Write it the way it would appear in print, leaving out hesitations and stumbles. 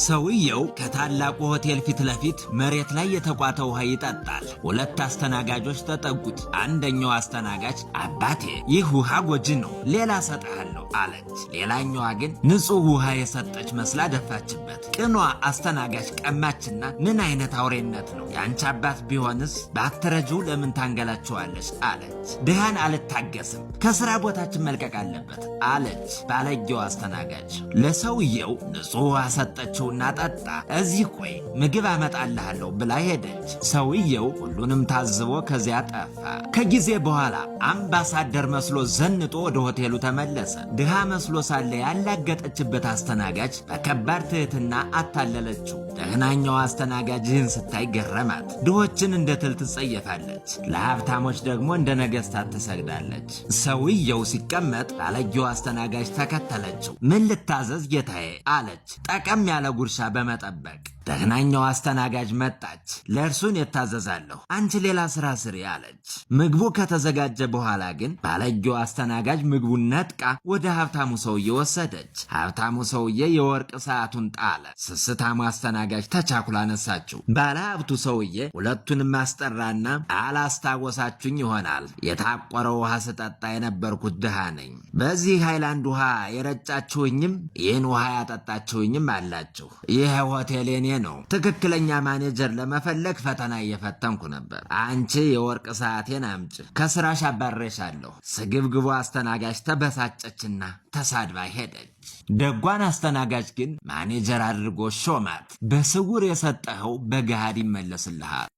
ሰውየው ከታላቁ ሆቴል ፊት ለፊት መሬት ላይ የተቋተ ውሃ ይጠጣል። ሁለት አስተናጋጆች ተጠጉት። አንደኛው አስተናጋጅ "አባቴ፣ ይህ ውሃ ጎጂ ነው፣ ሌላ እሰጥሃለሁ" አለች። ሌላኛዋ ግን ንጹሕ ውሃ የሰጠች መስላ ደፋችበት። ቅኗ አስተናጋጅ ቀማችና "ምን አይነት አውሬነት ነው? የአንቺ አባት ቢሆንስ ባትረጂው ለምን ታንገላቸዋለች?" አለች። "ድሃን አልታገስም፣ ከስራ ቦታችን መልቀቅ አለበት" አለች ባለጌው አስተናጋጅ። ለሰውየው ንጹሕ ውሃ ሰጠችውና ጠጣ። "እዚህ ቆይ፣ ምግብ አመጣልሃለሁ" ብላ ሄደች። ሰውየው ሁሉንም ታዝቦ ከዚያ ጠፋ። ከጊዜ በኋላ አምባሳደር መስሎ ዘንጦ ወደ ሆቴሉ ተመለሰ። ድሃ መስሎ ሳለ ያላገጠችበት አስተናጋጅ በከባድ ትህትና አታለለችው። ደህናኛው አስተናጋጅ ይህን ስታይ ገረማት። ድሆችን እንደ ትል ትጸየፋለች፣ ለሀብታሞች ደግሞ እንደ ነገስታት ትሰግዳለች። ሰውየው ሲቀመጥ ባለጌው አስተናጋጅ ተከተለችው። "ምን ልታዘዝ ጌታዬ?" አለች፣ ጠቀም ያለ ጉርሻ በመጠበቅ። ደህናኛው አስተናጋጅ መጣች። "ለእርሱን የታዘዛለሁ፣ አንቺ ሌላ ስራ ስሪ" አለች። ምግቡ ከተዘጋጀ በኋላ ግን ባለጌው አስተናጋጅ ምግቡን ነጥቃ ወደ ሀብታሙ ሰውዬ ወሰደች። ሀብታሙ ሰውዬ የወርቅ ሰዓቱን ጣለ። ስስታሙ አስተናጋጅ ተቻኩላ አነሳችው። ባለ ሀብቱ ሰውዬ ሁለቱንም አስጠራና "አላስታወሳችሁኝ ይሆናል። የታቆረ ውሃ ስጠጣ የነበርኩት ድሃ ነኝ። በዚህ ሃይላንድ ውሃ የረጫችሁኝም ይህን ውሃ ያጠጣችሁኝም አላችሁ። ይህ ሆቴል የኔ ነው። ትክክለኛ ማኔጀር ለመፈለግ ፈተና እየፈተንኩ ነበር። አንቺ የወርቅ ሰዓቴን አምጭ፣ ከስራሽ አባሬሻለሁ።" ስግብግቡ አስተናጋጅ ተበሳጨችና ተሳድባ ሄደች። ደጓን አስተናጋጅ ግን ማኔጀር አድርጎ ሾማት። በስውር የሰጠኸው በገሃድ ይመለስልሃል።